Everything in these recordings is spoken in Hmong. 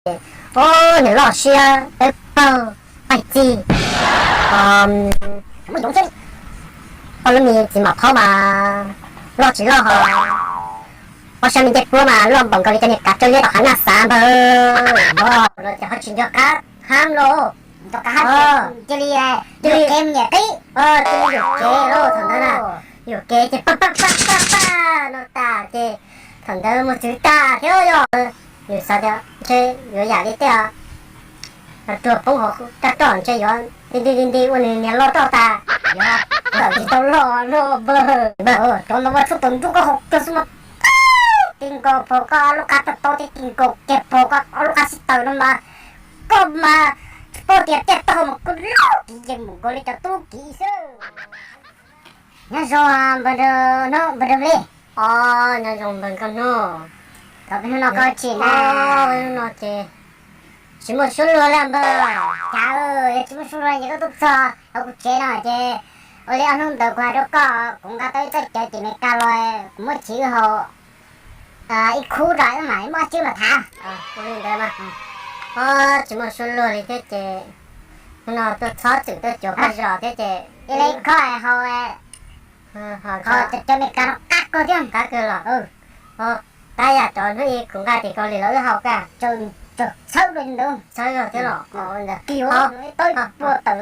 Ub, niam loj siab peb paug paig txig. Ua lub me txiv mam phaub mas loj tsis loj hos, ua sa me ncej puab mas loj npaum nkaus li cov niag kav tsawb liab tom hav naj xav npawg. Los ces ho tsis nco qab hab lauj. Cia li, cia li, cia li yuam kev lauj thaum ntawd na. Yuam kev ces paj paj paj paj paj no tas ces thaum ntawd mus txwv tag thiab yog yus xav tias ntshe yuav yam li tej ruag poob hauv raj roj ntshe yuav nti nti nti nti ua nws niag loj roj tas, yuav tawm tsis tau los no npawg. Npawg, cov ntawd ua tsuj tau nruj koj haus kawg xwb mas, ti nkaus phaum koj ob lub qab tau tau ti nkaus kiag phaum koj ob lub qab xib taws no mas, koj mas tsis paub tias tej taub hau mas koj lub kiv yees mus nkaus li cov tub kiv xwb. Nyob zoo npawg Hnub, npawg Hnub li. Os, nyob zoo npawg Nkauj Hnub. Thaum peb hnub no koj tsis na, hnub no ces tsis muaj suab luag li npawg. Cas yog tsis muaj suab luag ces koj tuaj txog hauv kuv tsev no ces ua li ob hnub ntawd kuv hais rau koj kuv nqa tau ib txoj cawv tim Meskas los, kuv muab chiv wb haus ib khub rau wb mam muab tswb mas tham. Ua li ntawd mas, tsis muaj suab luag li thiab ces hnub no tuaj txhob txwm tuaj cuag koj zos thiab ces ib leeg khob haus, cov Meskas no qab kawg thiab. Qab kawg los, qab yam cov hnub ib kuv nqa tim Kaus Lim los wb haus kaj. Txhawb li ntawd, txhawb zog thiab los. Ua li ntawd, ib tawm pua tawm.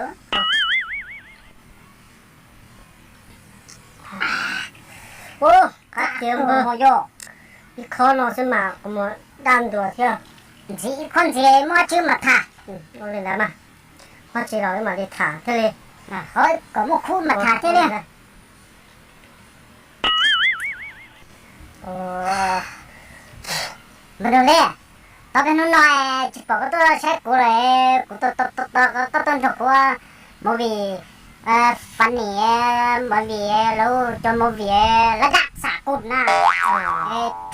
Ub, qab tiag npawg, ib khob no xwb mas kuv mus daj ntuas thiab. Ntxiv ib khob ntxiv muab tswb mas tham. Ua li ntawd mas, khob ntxiv los wb mam li tham thiaj li. Kom muaj khub mas tham thiaj li. Npawg Hnub li, tau peb hnub no tsis pom koj tuaj saib kuv lawm, kuv tos tos koj tuaj nrog kuv movie, funny movie, lawv cov movie lab dab xam kuj na,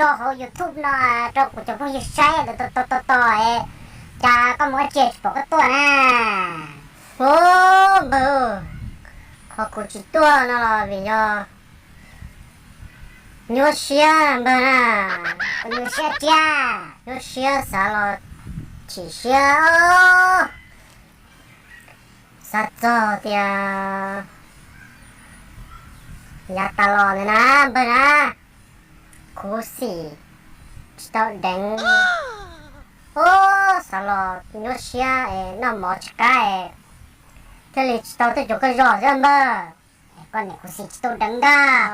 rau hauv YouTube no rau kuv cov phooj ywg saib lawv tos tos tos, cas koj mus ua tsi tsis pom koj tuaj na? Ub, npawg, qhov kuv tsis tuaj no los vim yog nyuaj siab npawg na. Nyuaj siab tiag, nyuaj siab xav los chim siab, xav txog tias yav tas los ntawd na npawg na, khuv xim tsis tau deev, ub, xav los nyuaj siab es noj mov tsis qab es thiaj li tsis tau tuaj cuag koj zos thiab npawg. Koj niam khuv xim tsis tau deev ntag.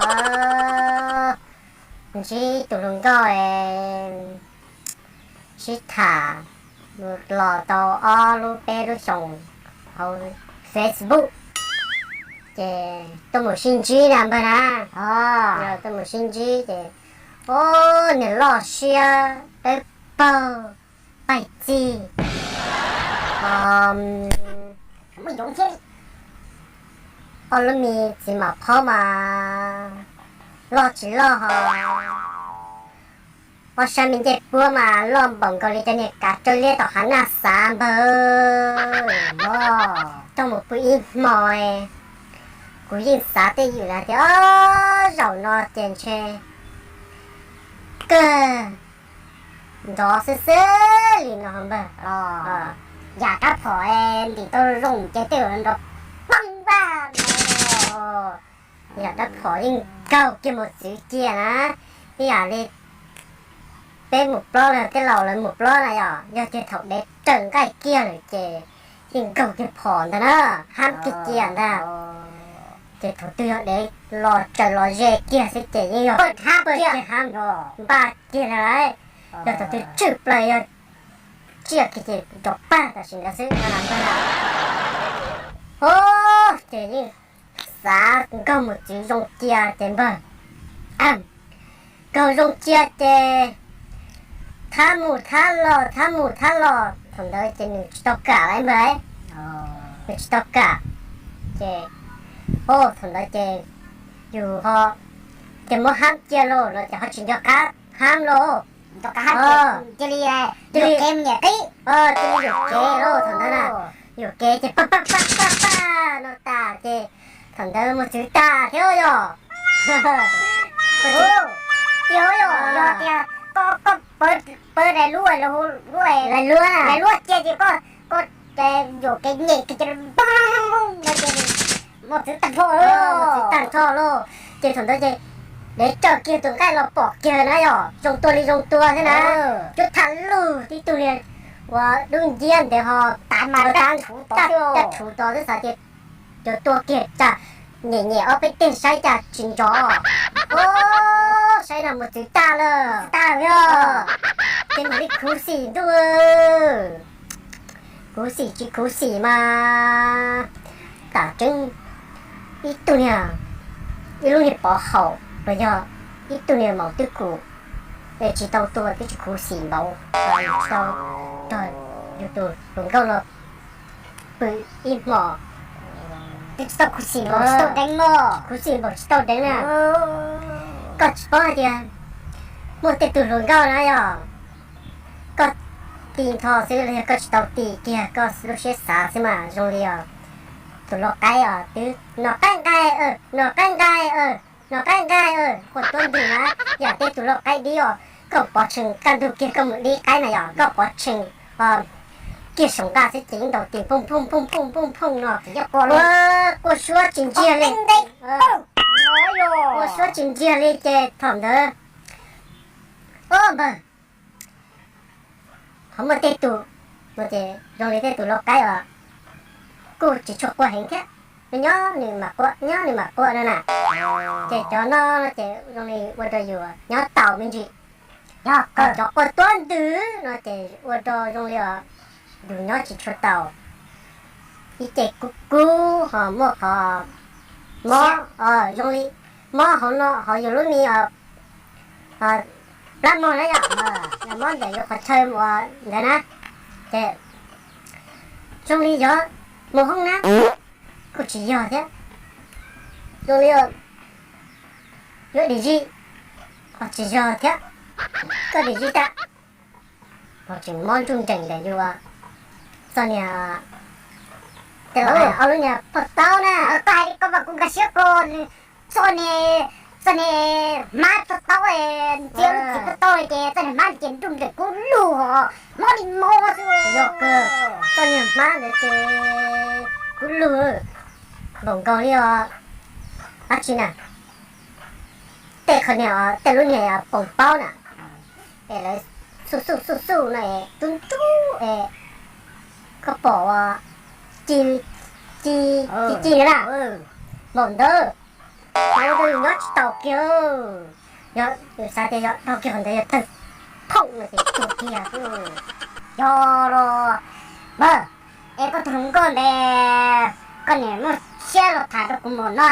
Ntsib tus hluas nkauj es sib tham los tau ob lub peb lub xyoos hauv Facebook, ces tuaj mus sib ntsib na npawg na. Tuaj mus sib ntsib ces, ub, niag loj siab peb paug paig txig. Ob lub me txiv mam phaub mas loj tsis loj hos, ob sab me ncej puab mas loj npaum nkaus li cov niag kav raws liab tom hav naj xav npawg. Coj mus pw ib hmo, kuv yeej xav twj ywm lawm tias ob zaum no ces ntshe kawg nrov xwb xwb li no npawg. Yam rab phom ntim tau zoo ces twb nrov paj npaj no. Yam rab phom yeej nkaug kiag mus txwv cia na, ib yam li peb mus plob los tej laus lawv mus plob na yom, yog tiag thaum dev raws nqaij kiag lawm ces yeej nkaug kiag phom ntag na, hab kiag cia ntag. Ces thaum twg yog dev los raws los ze kiag xwb ces yeej yog hab kiag, hab npaj kiag ntag lauj. Yog thaum twg tswj plaws yog tsiaj kiag ces nrov pag tam sim ntawd xwb no npawg. Ub, ces yeej xav nkaug mus txwv zoo cia ces npawg, nkaug zoo cia ces thab mus thab los thab mus thab los, thaum ntawd ces nws tsis tau kam lawm npawg, nws tsis tau kam. Ces, o, thaum ntawd ces yus ho tias muab hab cia lauj no ces ho tsis nco qab hab lauj. Cia li, cia li yuam kev mus niam qib, cia li yuam kev lauj thaum ntawd na. Yuam kev ces paj paj paj paj paj no tas ces thaum ntawd mus txwv tas thiab yom. Yog tias koj, koj pawg daim luaj, lub daim luaj, daim luaj cia ces koj, koj yuam kev nyem kiag ces muaj txwv tag nrho, txwv tag nrho lauj. Ces thaum ntawd ces dev cawm kiag tus nqaij los pom kiag na yom, zoo tua li zoo tua thiab na. Cuab tham lug tib tug niag uas dub nciab ntev ho tav mas caj rhuv tod xwb xav tias cov tua kiag cas nyem nyem ob peb teg saib cas tsis nrov. Ub, saib no mus txwv tag lawm, tag yog ces mam li khuv xim ntuj. Khuv xim tsis khuv xim mas tam tseeb ib tug niag, ib lub niag pov haum los yog ib tug niag maum twb kum es tsis tau tua twb tsis khuv xim npaum, tsis tau tog yus tus hluas nkauj los pw ib hmos twb tsis tau khuv xim npaum tsis tau deev no, khuv xim npaum tsis tau deev na. Koj tsis paub hais tias muaj tej tus hluas nkauj na yog koj tig ntho xwb los yog koj tsis tau tig kiag koj lub siab xav xwb mas zoo li os tus lau qaib os twb no qaib nqaij, no qaib nqaij, no qaib nqaij, quaj tuab ntwg na. Yam tej tus lau qaib dib os, koj pov tshee kaj ntug kiag koj mus dib qaib na yog koj pov tshee kiag saum nqaj xwb ces yeej ntaus tis phooj phooj phooj phooj phooj phooj no, quaj suab tsis ntsiag li, quaj suab tsis ntsiag li ces thaum ntawd, o npawg, ho muaj tej tus no ces zoo li tej tus lau qaib os kuj tsis tshua quaj heev thiab, nyob nws mam quaj nyob nws mam quaj no na. Ces cov no no ces zoo li ua rau yus nyob taus me ntsis. Yog cov quaj tuab ntwg no ces ua rau zoo li os yus nyob tsis tshua taus. Ib ce kub kub ho muaj qhov mob, zoo li mob hauv no hauv yus lub me plab mog na yom, yog mob ntawm yus qhov chaw ua ntawd na, ces zoo li yog mus hoob na, kuj tsis yog thiab. Zoo li yuav dim zis, ho tsis yog thiab. Koj dim zis tas, ho tseem mob ntsuj nrees ntawm yus txoj niag, tej laus hais ob lub niag paj taub na. Koj hais li koj mas kuv nkag siab koj, txoj niag, txoj niag hmab paj taub, ntsia lub txiv paj taub li ces txoj niag hmab ces nruj nrees kub lug os, mob li mob xwb. Yog kawg, txoj niag hmab ntawd ces kub lug npaum nkaus li os, dab tsi na, tej qhov niag, tej lub niag poom paub na, es lawv xuj xuj xuj xuj no es tub ntub es koj pom ua ci ci ci ci na, npaum ntawd, ua rau yus nyob tsis taus kiag. Yog yus xav tias yog dhau kiag qhov ntawd yog tawg phoom no ces tuag kiag. Yog los, npawg, es koj tus hluas nkauj ntawd, koj niam muaj siab los tham rau kuv mus no,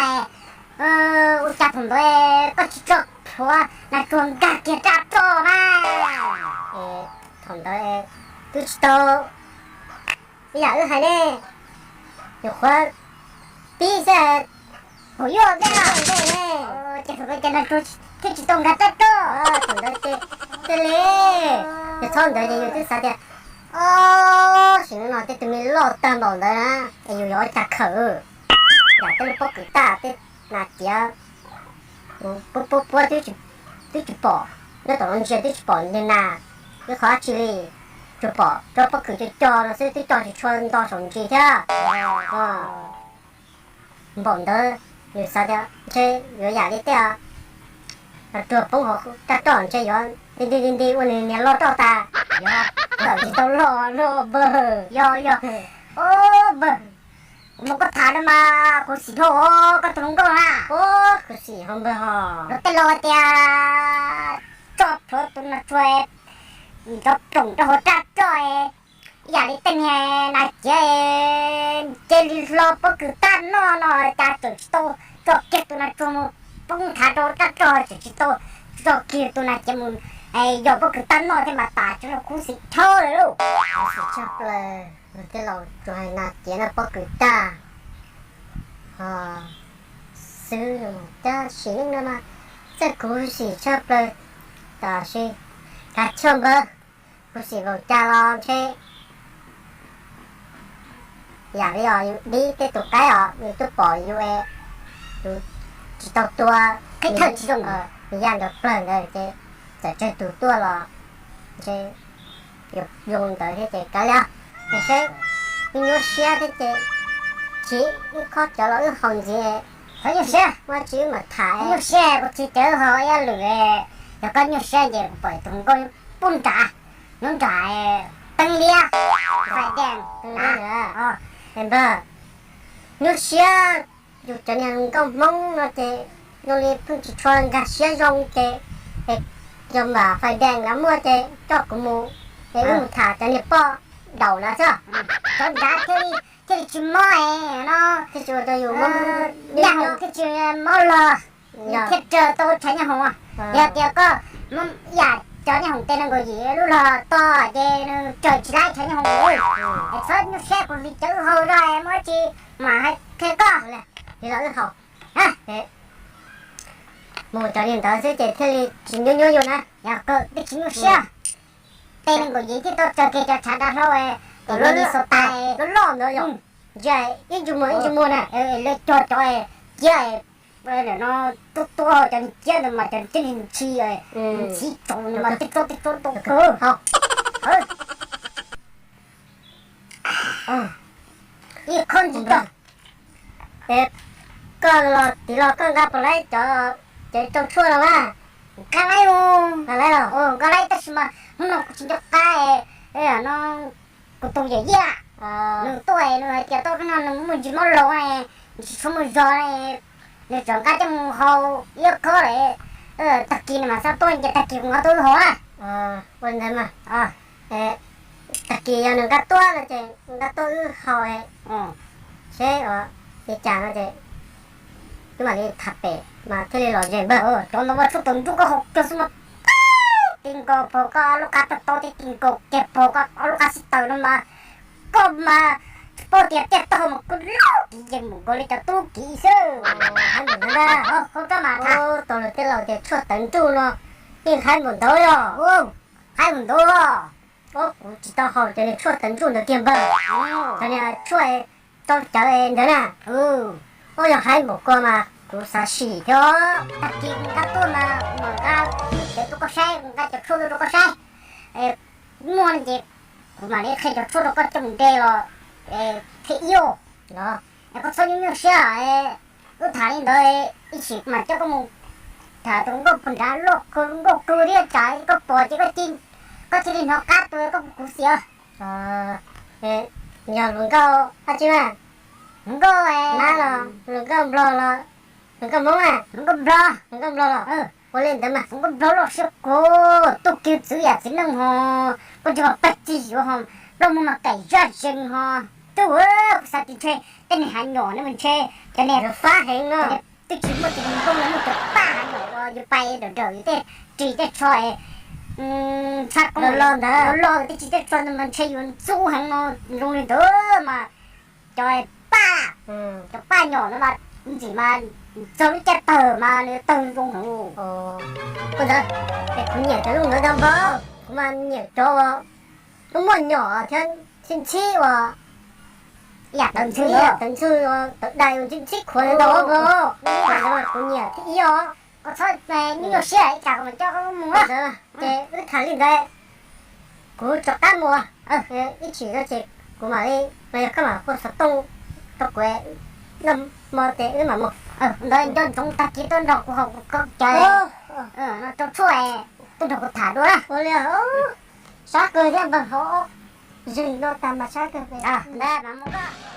ua cas thaum ntawd koj tsis tso plhuav nas tsuag nkag kiag raj roj na? Thaum ntawd twb tsis tau ib yam wb hais ne, nyuam qhuav pib xwb, thaum yus ntej no ntej ne, ces thaum ntawd ces nas tsuag thiaj tsis tau nkag raj roj. Thaum ntawd ces thiaj li, yog txhob ntawd ces yus twb xav tias, o, sim no tej tus me loj tag npaum ntawd na, es yus yuav ua cas khawm, yam tej lub pob kws tag tej nas ciav puab puab puab twb tsis pom, nyob tom no ntsia twb tsis pom niag nas, twb qhov dab tsi li, tsuas pom cov pob kws cog cog no xwb twb cog tsis tshua nto saum ntsis thiab. Npaum ntawd yus xav tias ntshe yuav yam li tej nas tsuag poob hauv raj roj ntshe yuav nti nti nti nti ua nws niag loj roj tas, tawm tsis tau loj no npawg. Yog yog, o npawg, kuv mus koj tham no mas khuv xim dhau koj tus hluas nkauj na. Khuv xim ho npawg ho. Luag tej laus tias tso plhuav tus nas tsuag nrov ploom rau hauv raj roj, ib yam li tej niag nas ciav nce li hlo pob kws tag noj no cas tseem tsis tau tso kiag tus nas tsuag mus poob nthav rau raj roj, tseem tsis tau tso kiag tus nas ciav mus yos pob kws tag noj thiab mas tas tseem khuv xim dhau lawm lauj. Khuv xim tshaj plaws, luag tej laus tsuas hais nas ciav noj pob kws tag ho xwb, tab sis neej no mas txawj khuv xim tshaj plaws. Tab sis kav choj npawg, khuv xim npaum cas los ntshe yam li os yus dib tej tus qaib os, yus twb pom yus, yus tsis tau tua, qhib thawj tsis zoo, yus ya nrov plawg ntawd ces txawm tsawg tus tuaj los Ces yus ntawd thiab ces kav liam, es saib, wb nyuaj siab thiab ces, tsis, wb khob cawv los wb haus ntxiv, txhob nyuaj siab, muaj dab tsi wb mam tham. Nyuaj siab kuv tsis cawv haus ib lwm, yog koj nyuaj siab ces kuv pom tus nkauj pub nram, nyob nram teeb liab, fais dees na. Npawg, nyuaj siab, yus cov niag nkauj Hmoob no ces zoo li pheej tsis tshua nkag siab zoo ces, yog mam fais dees los muaj ces coj kuv mus, es wb mus tham cov niag poj daum no xwb. Cov nrad thiaj li, thiaj li tsis mob no, thiaj tsis ua rau yus mob, yaj thiaj tsis mob los, thiaj raws tau tshav nyob hoom. Yog tias koj muab yam cov nyob hoom tes nees nkaum yim lub los to ces nws raws tsis laib tshav nyob hoom. Es txhob nyuaj siab kuv li cawv haus zog muaj dab tsi mam hais qhia koj. Li los wb haus. Mus cov li ntawd xwb ces thiaj li tsis nyuaj nyuaj yus na, yog kawg twb tsis nyuaj siab. Tes nees nkaum yim thiaj tau raws kiag cov tshav dav hlau, tus loj li xo tais loj loj ntawd yog, ntsia ib ntsug muag ib ntsug muag na, lawv cog cov cia no, tuab tuab cov cia ntawd mas cov cia li ntshis, ntshis tsaus mas tej tsob tej tsob tau kawg. Ib khob ntsis tag. Es koj los tim los koj nqa puas laib cov, cov rau tshuaj no mas? Nqa laib, nqa laib los, nqa laib tab sis mas hnub no kuv tsis nco qab, no kuv tus yawm yij nws tuaj nws hais tias tau no nws muaj ntsis mob laus, nws tsis tshua muaj zog, nws tseem nqa coj mus haus ib khob lawm. Tag kis nws mam xa tuaj ces tag kis kuv nqa tuaj wb haus na. Ua li ntawd mas, tag kis yog nws nqa tuaj no ces nqa tuaj wb haus seb ua li cas no ces wb mam li tham pem mas thiaj li lom zem npawg. Cov ntawd mas tshuaj tawm ntsuj koj haus kiag xwb mas, ti nkaus pog koj ob lub qab taug taug, ti nkaus kiag pog koj ob lub qab xib taws no mas, koj mas tsis paub tias tiaj taug mas koj lub kiv yees mus nkaus li cov tub kiv xwb. Hais ntawd ntag, koj rab mas tham. Tau lawm tej laus tias tshuaj tawm ntsuj no, yeej hais mus ntawd yog, hais mus ntawd. Kuv tsis tau haus cov niag tshuaj tawm ntsuj ntawd kiag npawg. Cov niag tshuaj rau cawv ntawd na. Ub, yog hais npaum ko mas kuv xav sim thiab. Tag kis kuv nqa tuaj mas kuv mam nqa cov tuaj koj saib, kuv nqa cov tshuaj tuaj rau koj saib. Muaj no ces kuv mam li qhia cov tshuaj rau koj coj mus de los thiaj ib os. Koj txhob nyuaj nyuaj siab, wb tham li ntawd ib chim kuv mam coj koj mus tham tus nkauj puag nrad loj kawg, nkauj kawg thiab tsam koj pom ces koj cia li hnov qab tus koj kuv xiam. Yog hluas nkauj dab tsi mas? Hluas nkauj nab los, hluas nkauj nplog los, hluas nkauj Hmoob a? Hluas nkauj nplog. Hluas nkauj nplog los? Ua li ntawd mas hluas nkauj nplog loj siab kawg, tuaj kiag txwv yam txiv neej ho, koj tsis pom pab txi yuav ho, nplooj muag mas kaim zaj zees ho. Twb ua kuv xav tias ntshe tej niag hav nyom no mas ntshe cov niag fab heev no, twb tsis muaj tus nkauj no, muaj cov paj hav nyom uas yus pais dawm dawm yus tej ris tej tsho, ntshab koob los ntawd los twb tsis tej tsho mas ntshe yuav ntxub heev no. Zoo li ntawd mas cov paj, cov paj nyom no mas ntxim mas txog lub caij tawg mas nws tawg zoo heev. Ua ntawd, kuv nyiam cov lub ntawd ntag npawg, kuv mas nyiam cov uas muaj nyom thiab ntxhib ntxhib uas tawv ntxhw, tawv ntxhw, tawv dais ntxhib ntxhib khuav ntawd npawg. Kuv nyiam thiab ib os. Koj txhob nyuaj siab ib tsam kuv mam coj koj mus. Ces wb tham li ntawd, kuv rov qab mus. Ib chim no ces kuv mam li, los yog koj mam hu xov tooj rau kuv, noj hmo ces wb mam mus. Ntawd nco ntsoov tag kis tuaj nrog kuv haus kuv koj cawv, rau tshuaj tuaj nrog kuv tham dua. Ua li, sab kawg thiab npawg, haus zeeg no tag mas sab kawg. Ntawd mas mus koj.